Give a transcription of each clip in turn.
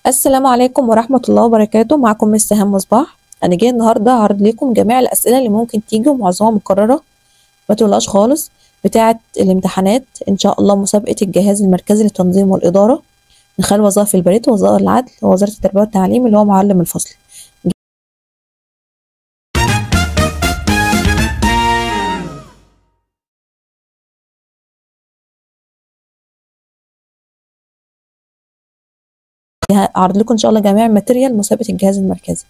السلام عليكم ورحمة الله وبركاته. معكم مس سهام مصباح. أنا جاية النهاردة أعرض لكم جميع الأسئلة اللي ممكن تيجي ومعظمها مكررة، ما تقلقش خالص، بتاعة الامتحانات إن شاء الله، مسابقة الجهاز المركزي للتنظيم والإدارة من خلال وظائف البريد ووزارة العدل ووزارة التربية والتعليم اللي هو معلم الفصل. هعرض لكم ان شاء الله جميع material مسابقة الجهاز المركزي،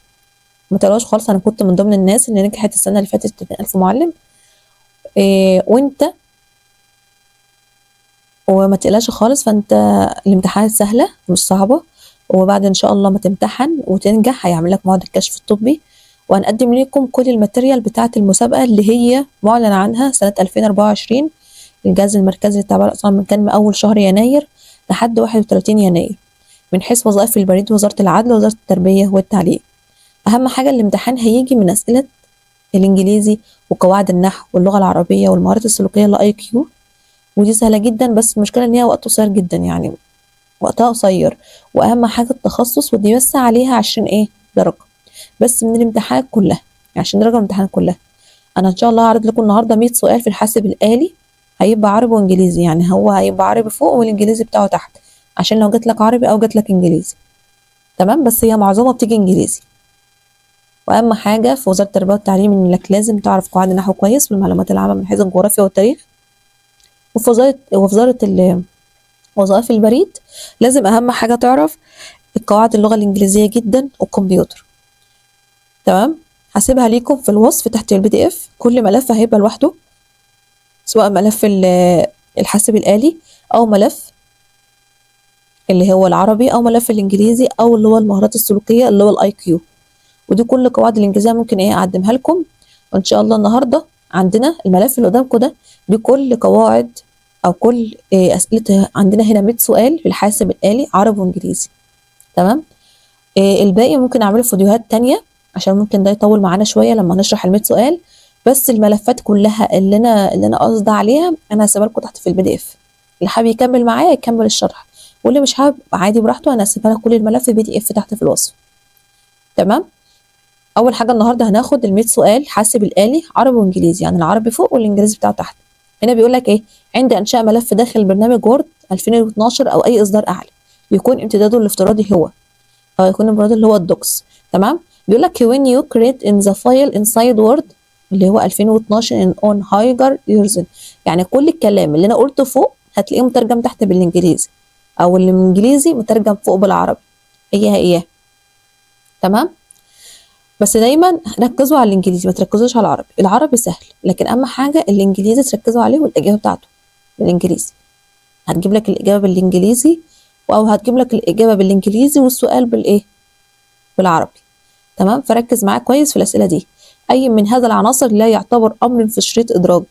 ما تقلقوش خالص. انا كنت من ضمن الناس اللي نجحت السنة اللي فاتت 30,000 معلم، وانت وما تقلقش خالص. فانت الامتحانات سهلة مش صعبة، وبعد ان شاء الله ما تمتحن وتنجح هيعمل لك موعد الكشف الطبي، وهنقدم لكم كل ال material بتاعه المسابقة اللي هي معلن عنها سنة 2024 الجهاز المركزي للتعبئه اصلا كان من اول شهر يناير لحد 31 يناير، من حيث وظائف البريد ووزارة العدل ووزارة التربية والتعليم. أهم حاجة الامتحان هيجي من أسئلة الإنجليزي وقواعد النحو واللغة العربية والمهارات السلوكية ال IQ، ودي سهلة جدا، بس المشكلة إن هي وقت قصير جدا، يعني وقتها قصير. وأهم حاجة التخصص، ودي بس عليها 20 درجة بس من الامتحان كلها، يعني 20 درجة من الامتحان كلها. أنا إن شاء الله هعرض لكم النهاردة 100 سؤال في الحاسب الآلي، هيبقى عربي وإنجليزي، يعني هو هيبقى عربي فوق والإنجليزي بتاعه تحت، عشان لو جات لك عربي او جات لك انجليزي، تمام؟ بس هي معظمها بتيجي انجليزي. واهم حاجة في وزارة التربية والتعليم انك لازم تعرف قواعد النحو كويس والمعلومات العامة من حيث الجغرافيا والتاريخ. وفي وزارة وظائف البريد لازم اهم حاجة تعرف القواعد اللغة الانجليزية جدا والكمبيوتر، تمام؟ هسيبها ليكم في الوصف تحت ال PDF، كل ملف هيبقى لوحده، سواء ملف الحاسب الآلي او ملف اللي هو العربي او ملف الانجليزي او اللي هو المهارات السلوكية اللي هو ال IQ. ودي كل قواعد الانجليزية ممكن اقدمها لكم. وان شاء الله النهارده عندنا الملف اللي قدامكم ده بكل قواعد او كل اسئلة. عندنا هنا 100 سؤال في الحاسب الآلي عربي وانجليزي، تمام؟ الباقي ممكن اعمله في فيديوهات تانية عشان ممكن ده يطول معانا شوية لما نشرح ال 100 سؤال. بس الملفات كلها اللي انا قصدي عليها انا هسيبها لكم تحت في ال PDF. اللي حابب يكمل معايا يكمل الشرح، واللي مش حابب عادي براحته، انا هسيبها لك كل الملف PDF تحت في الوصف، تمام؟ اول حاجة النهارده هناخد ال 100 سؤال حاسب الآلي عربي وانجليزي، يعني العربي فوق والانجليزي بتاعه تحت. هنا بيقول لك ايه؟ عند انشاء ملف داخل برنامج Word 2012 او اي اصدار اعلى يكون امتداده الافتراضي هو او يكون امتداده اللي هو ال docx، تمام؟ بيقول لك when you create in the file inside Word اللي هو 2012 in on higher version، يعني كل الكلام اللي انا قلته فوق هتلاقيه مترجم تحت بالانجليزي، او اللي الانجليزي مترجم فوق بالعربي، هي تمام؟ بس دايما ركزوا على الانجليزي، ما تركزوش على العربي. العربي سهل، لكن اهم حاجة الانجليزي تركزوا عليه، والاجابة بتاعته بالانجليزي. هتجيب لك الاجابة بالانجليزي، او هتجيب لك الاجابة بالانجليزي والسؤال بالايه؟ بالعربي، تمام؟ فركز معايا كويس في الاسئلة دي. اي من هذا العناصر لا يعتبر امر في شريط ادراج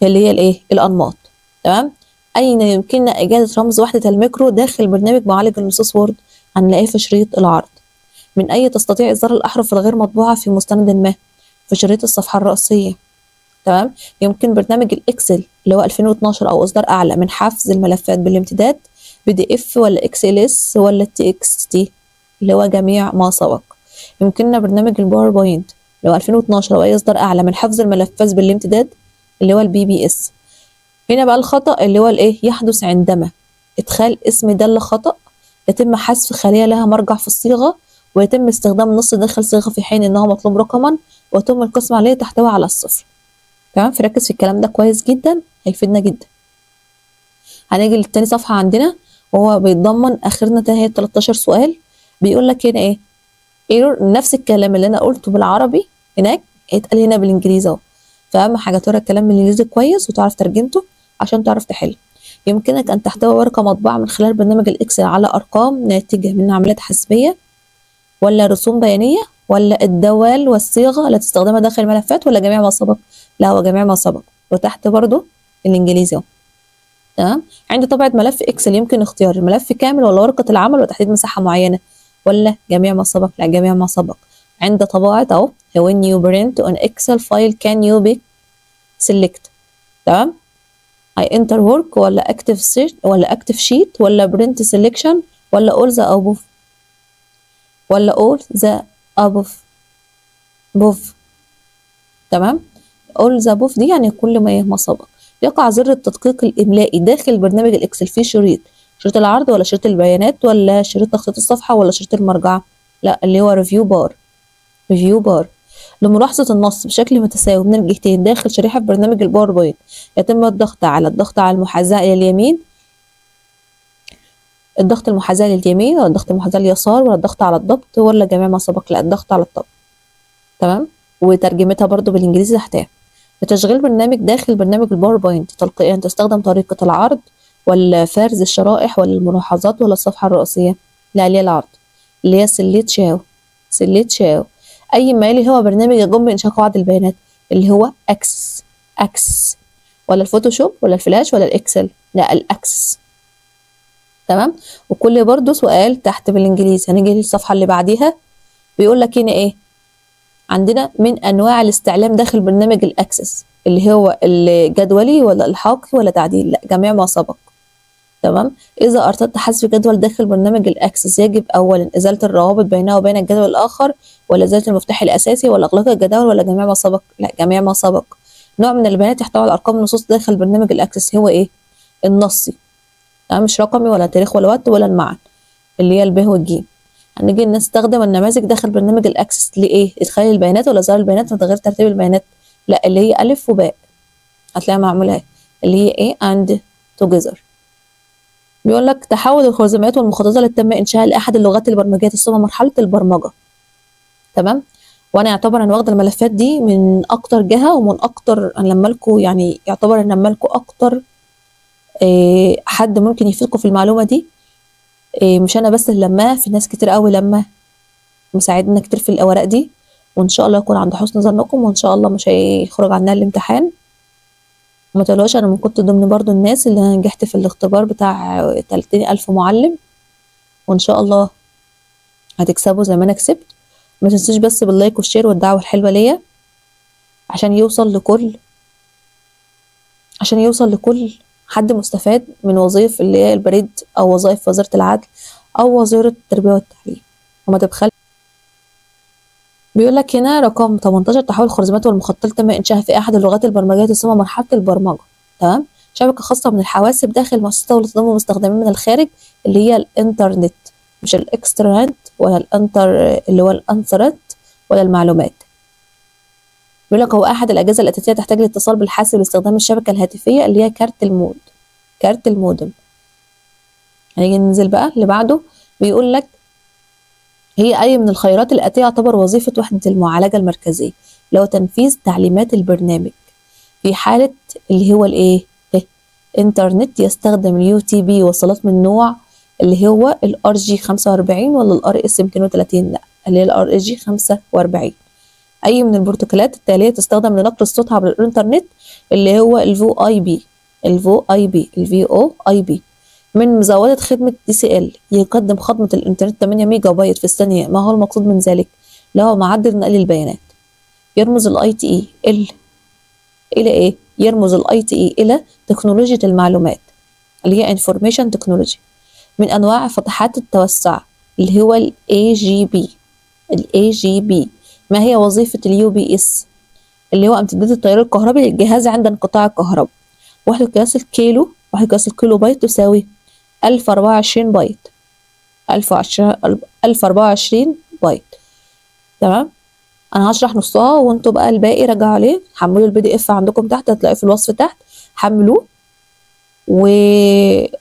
اللي هي الايه؟ الانماط، تمام؟ أين يمكننا إيجاد رمز وحدة الميكرو داخل برنامج معالج النصوص Word؟ هنلاقيه في شريط العرض. من أي تستطيع إصدار الأحرف الغير مطبوعة في مستند ما؟ في شريط الصفحة الرئيسية، تمام؟ يمكن برنامج ال Excel اللي هو 2012 أو إصدار أعلى من حفظ الملفات بالامتداد PDF ولا XLS ولا TXT اللي هو جميع ما سبق. يمكننا برنامج ال PowerPoint اللي هو 2012 أو أي إصدار أعلى من حفظ الملفات بالامتداد اللي هو ال PPS. هنا بقى الخطأ اللي هو الايه؟ يحدث عندما ادخال اسم دالة خطأ، يتم حذف خلية لها مرجع في الصيغة، ويتم استخدام نص داخل صيغة في حين انه مطلوب رقما، ويتم القسم عليه تحتوي على الصفر، تمام؟ فركز في الكلام ده كويس جدا، هيفيدنا جدا. هنيجي للتاني صفحة عندنا، وهو بيتضمن اخرنا هي 13 سؤال. بيقول لك هنا ايه؟ ايرور، نفس الكلام اللي انا قلته بالعربي هناك اتقال هنا بالانجليزي اهو. فاهم حاجة؟ تقرا الكلام بالانجليزي كويس وتعرف ترجمته عشان تعرف تحل. يمكنك أن تحتوي ورقة مطبوعة من خلال برنامج ال Excel على أرقام ناتجة من عمليات حاسبية ولا رسوم بيانية ولا الدوال والصيغة التي تستخدمها داخل الملفات ولا جميع ما سبق؟ لا، هو جميع ما سبق. وتحت برضو الإنجليزي اهو، تمام؟ عند طبعة ملف Excel يمكن اختيار الملف كامل ولا ورقة العمل وتحديد مساحة معينة ولا جميع ما سبق؟ لا، جميع ما سبق. عند طباعة اهو when you print on Excel file can you pick select، تمام؟ I enter work ولا active sheet ولا print selection ولا all the above؟ ولا all the above above. تمام، all the above دي يعني كل ما سبق. يقع زر التدقيق الإملائي داخل برنامج ال Excel فيه شريط، شريط العرض ولا شريط البيانات ولا شريط تخطيط الصفحة ولا شريط المرجعة؟ لا، اللي هو review bar. review bar. لملاحظة النص بشكل متساوي من الجهتين داخل شريحة في برنامج ال PowerPoint يتم الضغط على المحاذاة إلى اليمين، الضغط المحاذاة لليمين ولا الضغط المحاذاة لليسار ولا الضغط على الضبط ولا جميع ما سبق؟ لا، الضغط على الضبط. تمام، وترجمتها برضو بالإنجليزي تحتها. لتشغيل برنامج داخل برنامج ال PowerPoint تلقائيا تستخدم طريقة العرض ولا فرز الشرائح ولا الملاحظات ولا الصفحة الرئيسية؟ لا، اللي هي العرض، اللي هي slide show. slide show. أي ما يلي هو برنامج يقوم بإنشاء قواعد البيانات؟ اللي هو Access. Access ولا ال Photoshop ولا الفلاش ولا ال Excel؟ لا، ال Access. تمام، وكل برضو سؤال تحت بالإنجليزي. هنيجي للصفحة اللي بعديها، بيقول لك هنا إيه عندنا من أنواع الاستعلام داخل برنامج ال Access، اللي هو الجدولي ولا الحاقي ولا تعديل؟ لا، جميع ما سبق. تمام، إذا أردت حذف جدول داخل برنامج ال Access يجب أولا إزالة الروابط بينه وبين الجدول الآخر، ولا إزالة المفتاح الأساسي، ولا إغلاق الجداول، ولا جميع ما سبق؟ لا، جميع ما سبق. نوع من البيانات يحتوي على أرقام النصوص داخل برنامج ال Access هو إيه؟ النصي. تمام، مش رقمي ولا تاريخ ولا وقت ولا المعنى، اللي هي الب والج. هنيجي نستخدم النماذج داخل برنامج ال Access لإيه؟ إدخال البيانات ولا إظهار البيانات ولا تغيير ترتيب البيانات؟ لا، اللي هي ألف وباء، هتلاقيها معمولة اللي هي إيه؟ and together. بيقول لك تحول الخوارزميات والمخططات التي تم إنشائها لأحد اللغات البرمجية تسمى مرحلة البرمجة. تمام، وأنا يعتبر أنا واخدة الملفات دي من أكتر جهة ومن أكتر، أنا لما لكم يعني يعتبر أن لما لكم أكتر حد ممكن يفيدكم في المعلومة دي، مش أنا بس اللي لماها، في ناس كتير قوي لما مساعدنا كتير في الأوراق دي، وإن شاء الله يكون عند حسن ظنكم، وإن شاء الله مش هيخرج عنها الامتحان. وما تقلقوش، أنا كنت ضمن برضو الناس اللي أنا نجحت في الاختبار بتاع 30,000 معلم، وإن شاء الله هتكسبوا زي ما أنا كسبت. ما تنسوش بس بال like وال share والدعوة الحلوة ليا عشان يوصل لكل حد مستفاد من وظائف اللي هي البريد أو وظائف وزارة العدل أو وزارة التربية والتعليم. وما تبخل. بيقول لك هنا رقم 18 تحول الخوارزميات والمخططات تم إنشائها في أحد اللغات البرمجية تسمى مرحلة البرمجة. تمام، شبكة خاصة من الحواسب داخل مؤسسة والتي تضم مستخدمين من الخارج اللي هي الإنترنت، مش ال extranet ولا الانتر اللي هو الانترنت ولا المعلومات. بيقول لك هو أحد الأجهزة الأساسية تحتاج للاتصال بالحاسب لاستخدام الشبكة الهاتفية اللي هي كارت المود، كارت المودم. هنيجي ننزل بقى اللي بعده، بيقول لك هي أي من الخيارات الآتية يعتبر وظيفة وحدة المعالجة المركزية اللي هو تنفيذ تعليمات البرنامج في حالة اللي هو الإيه؟ إنترنت يستخدم ال UTP وصلات من نوع اللي هو ال RJ 45 ولا ال RS 230؟ لا، اللي هي ال RJ 45. أي من البروتوكولات التالية تستخدم لنقل الصوت عبر الإنترنت اللي هو ال VoIP، ال VoIP، ال VoIP. من مزودة خدمة DSL يقدم خدمة الإنترنت 8 ميجا بايت في الثانية، ما هو المقصود من ذلك؟ اللي هو معدل نقل البيانات. يرمز ال ITE إلى إيه؟ يرمز ال ITE إلى تكنولوجيا المعلومات اللي هي information technology. من أنواع فتحات التوسع اللي هو ال AGP، ال AGP. ما هي وظيفة ال UPS؟ اللي هو امتداد التيار الكهربي للجهاز عند انقطاع الكهرباء. وحدة قياس الكيلو، وحدة قياس الكيلو بايت تساوي 1024 بايت، 1024 بايت. تمام، انا هشرح نصها وانتوا بقى الباقي راجعوا عليه، حملوا ال PDF عندكم تحت، هتلاقيه في الوصف تحت، حملوه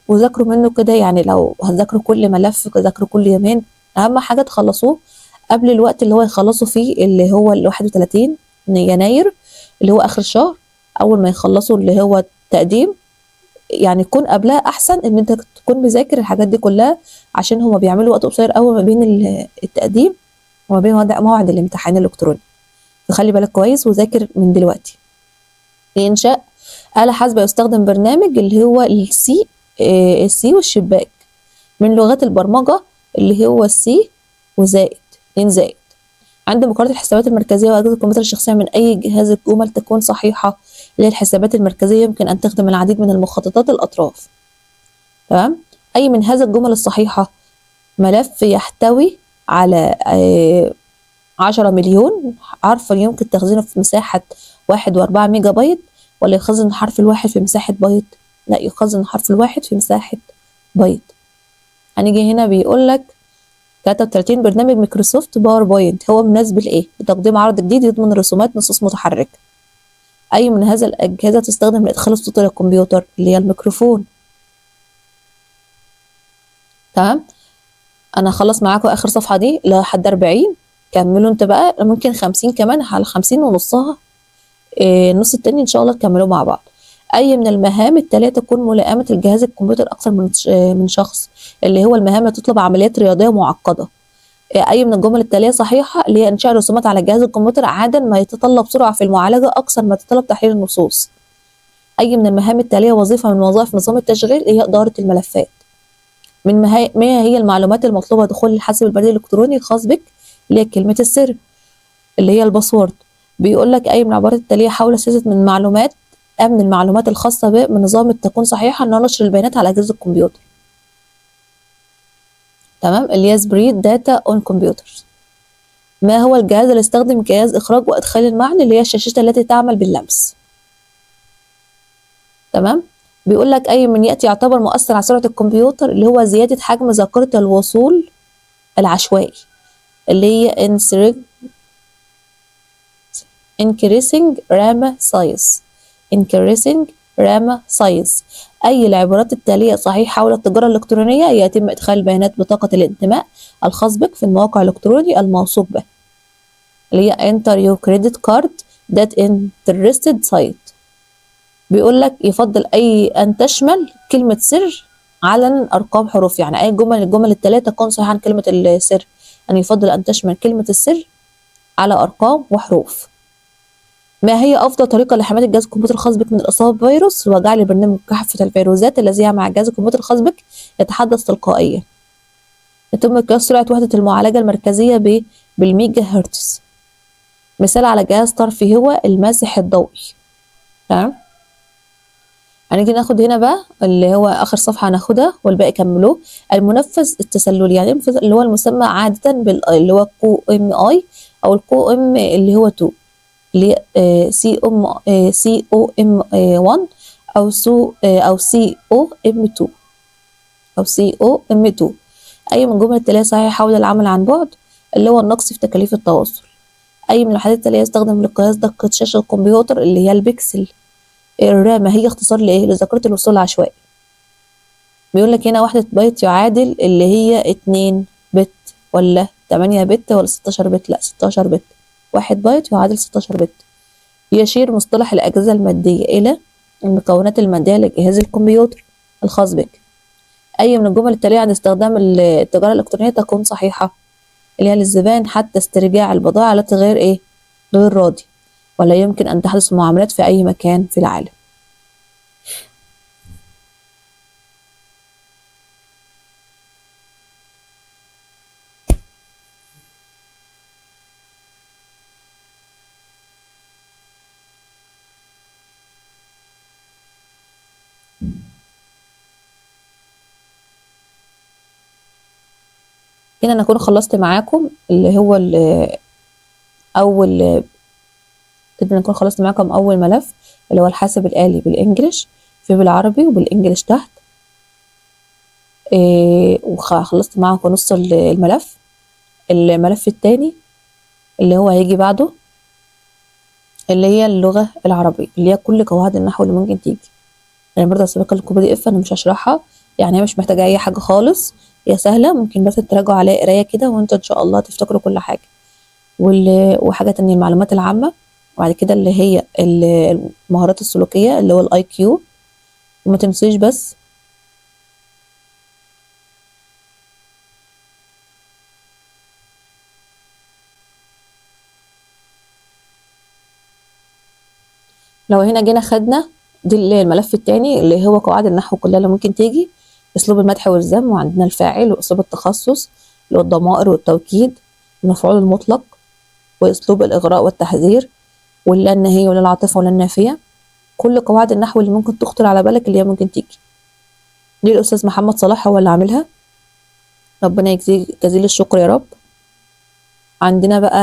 وذاكروا منه كده، يعني لو هتذاكروا كل ملف ذاكروا كل يومين، اهم حاجه تخلصوه قبل الوقت اللي هو يخلصوا فيه اللي هو ال 31 يناير اللي هو اخر الشهر، اول ما يخلصوا اللي هو التقديم، يعني يكون قبلها احسن ان انت تكون مذاكر الحاجات دي كلها، عشان هما بيعملوا وقت قصير قوي ما بين التقديم وما بين موعد الامتحان الالكتروني، فخلي بالك كويس وذاكر من دلوقتي. لانشاء آلة حاسبة يستخدم برنامج اللي هو ال C، ال C والشباك. من لغات البرمجة اللي هو ال C وزائد 2 زائد. عند مقارنة الحسابات المركزية وأجهزة الكمبيوتر الشخصية من أي جهاز الجمل تكون صحيحة اللي هي الحسابات المركزية يمكن أن تخدم العديد من المخططات الأطراف. تمام، أي من هذا الجمل الصحيحة؟ ملف يحتوي على 10 مليون حرف يمكن تخزينه في مساحة 1.4 ميجا بايت، ولا يخزن الحرف الواحد في مساحة بايت؟ لا، يخزن الحرف الواحد في مساحة بايت. هنيجي هنا بيقول لك 33 برنامج Microsoft PowerPoint هو مناسب لايه؟ لتقديم عرض جديد يضمن رسومات نصوص متحركة. أي من هذا الأجهزة تستخدم لإدخال الصوت إلى الكمبيوتر؟ اللي هي الميكروفون. تمام، أنا هخلص معاكم آخر صفحة دي لحد 40، كملوا أنت بقى، ممكن 50 كمان، على 50 ونصها النص التاني إن شاء الله تكملوه مع بعض. أي من المهام التالية تكون ملائمة الجهاز الكمبيوتر أكثر من شخص؟ اللي هو المهام تطلب عمليات رياضية معقدة. أي من الجمل التالية صحيحة؟ اللي هي إنشاء رسومات على جهاز الكمبيوتر عادة ما يتطلب سرعة في المعالجة أكثر ما يتطلب تحليل النصوص. أي من المهام التالية وظيفة من وظائف نظام التشغيل؟ هي إدارة الملفات. من ما هي المعلومات المطلوبة دخول الحاسب البريدي الإلكتروني الخاص بك؟ اللي هي كلمة السر اللي هي ال password. بيقول لك أي من العبارات التالية حول سياسة من معلومات أمن المعلومات الخاصة بنظام تكون صحيحة أن نشر البيانات على أجهزة الكمبيوتر. تمام، اللي هي spread data on computers. ما هو الجهاز اللي استخدم جهاز إخراج وإدخال المعنى؟ اللي هي الشاشات التي تعمل باللمس. تمام، بيقول لك أي من يأتي يعتبر مؤثر على سرعة الكمبيوتر؟ اللي هو زيادة حجم ذاكرة الوصول العشوائي اللي هي increasing RAM size. increasing RAM size. أي العبارات التالية صحيح حول التجارة الإلكترونية؟ يتم إدخال بيانات بطاقة الانتماء الخاص بك في المواقع الإلكتروني الموثوق به اللي هي enter your credit card that interested site. بيقول لك يفضل أي أن تشمل كلمة سر على أرقام حروف، يعني أي جمل الجمل الثلاثة تكون صحيحة عن كلمة السر، أن يفضل أن تشمل كلمة السر على أرقام وحروف. ما هي أفضل طريقة لحماية الجهاز الكمبيوتر الخاص بك من الإصابة بفيروس؟ وجعل برنامج مكافحة الفيروسات الذي يعمل على جهاز الكمبيوتر الخاص بك يتحدث تلقائيا. يتم قياس سرعة وحدة المعالجة المركزية بالميجا هرتز. مثال على جهاز طرفي هو الماسح الضوئي. تمام، هنيجي ناخد هنا بقى اللي هو آخر صفحة هناخدها والباقي كملوه. المنفذ التسللي، يعني اللي هو المسمى عادة اللي هو COM I أو ال COM اللي هو 2 اللي CM COM 1 او سو او COM 2 او COM 2. اي من الجمل التالية صحيح حول العمل عن بعد؟ اللي هو النقص في تكاليف التواصل. اي من الوحدات التالية يستخدم لقياس دقه شاشة الكمبيوتر؟ اللي هي البكسل. ال RAM هي اختصار لايه؟ لذاكره الوصول العشوائي. بيقول لك هنا وحده بايت يعادل اللي هي 2 bit ولا 8 bit ولا 16 bit؟ لا 16 bit. 1 بايت يعادل 16 bit. يشير مصطلح الأجهزة المادية إلى المكونات المادية لجهاز الكمبيوتر الخاص بك. أي من الجمل التالية عن استخدام التجارة الإلكترونية تكون صحيحة؟ اللي هي للزبائن حتى استرجاع البضائع التي غير إيه؟ غير راضي، ولا يمكن أن تحدث المعاملات في أي مكان في العالم. هنا انا اكون خلصت معاكم اللي هو اول كده، نكون خلصت معاكم اول ملف اللي هو الحاسب الآلي بال English، في بالعربي وبال English تحت. وخلصت معاكم نص الملف. الملف التاني اللي هو هيجي بعده اللي هي اللغة العربية، اللي هي كل قواعد النحو اللي ممكن تيجي. انا برضه هسيبها لكم PDF، انا مش هشرحها، يعني هي مش محتاجة اي حاجة خالص، هي سهلة، ممكن بس تراجعوا عليها قراية كده وانتوا ان شاء الله تفتكروا كل حاجة. وحاجة تانية المعلومات العامة، وبعد كده اللي هي المهارات السلوكية اللي هو ال IQ. وما تنسيش بس لو هنا جينا خدنا دي اللي الملف التاني اللي هو قواعد النحو كلها اللي ممكن تيجي، اسلوب المدح والذم، وعندنا الفاعل واسلوب التخصص اللي هو الضمائر والتوكيد، المفعول المطلق، واسلوب الاغراء والتحذير، واللا النهيه ولا العاطفة ولا النافيه. كل قواعد النحو اللي ممكن تخطر على بالك اللي هي ممكن تيجي. دي الاستاذ محمد صلاح هو اللي عاملها، ربنا يجزيه جزيل الشكر يا رب. عندنا بقى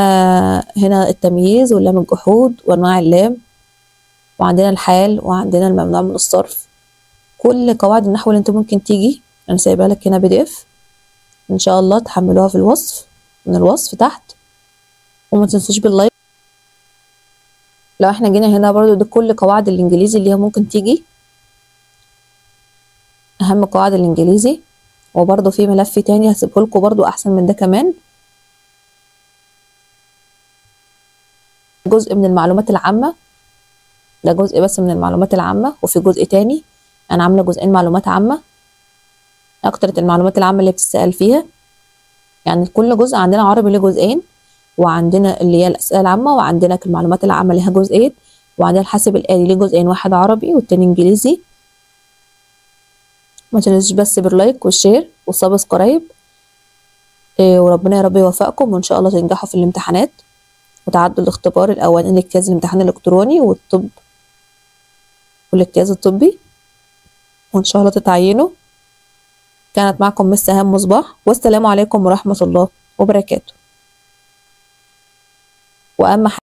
هنا التمييز واللام الجحود وانواع اللام، وعندنا الحال، وعندنا الممنوع من الصرف. كل قواعد النحو اللي انت ممكن تيجي انا سايبها لك هنا PDF، ان شاء الله تحملوها في الوصف، من الوصف تحت. وما تنسوش بال like. لو احنا جينا هنا برضو ده كل قواعد الانجليزي اللي هي ممكن تيجي، اهم قواعد الانجليزي. وبرضو في ملف تاني هسيبه لكم برضو احسن من ده كمان، جزء من المعلومات العامة، ده جزء بس من المعلومات العامة، وفي جزء تاني انا عاملة جزئين معلومات عامة، اكتر المعلومات العامة اللي بتسأل فيها. يعني كل جزء عندنا عربي له جزئين، وعندنا اللي هي الأسئلة العامة، وعندنا المعلومات العامة لها جزئين، وعندنا الحاسب الآلي ليه جزئين، واحد عربي والتاني إنجليزي. ما تنسوش بس بال like وال share وال subscribe، وربنا يا رب يوفقكم، وإن شاء الله تنجحوا في الامتحانات وتعدوا الاختبار الأولاني، الاجتياز الامتحان الإلكتروني والطب والاجتياز الطبي، وإن شاء الله تتعينوا. كانت معكم مس سهام مصباح، والسلام عليكم ورحمة الله وبركاته. وأهم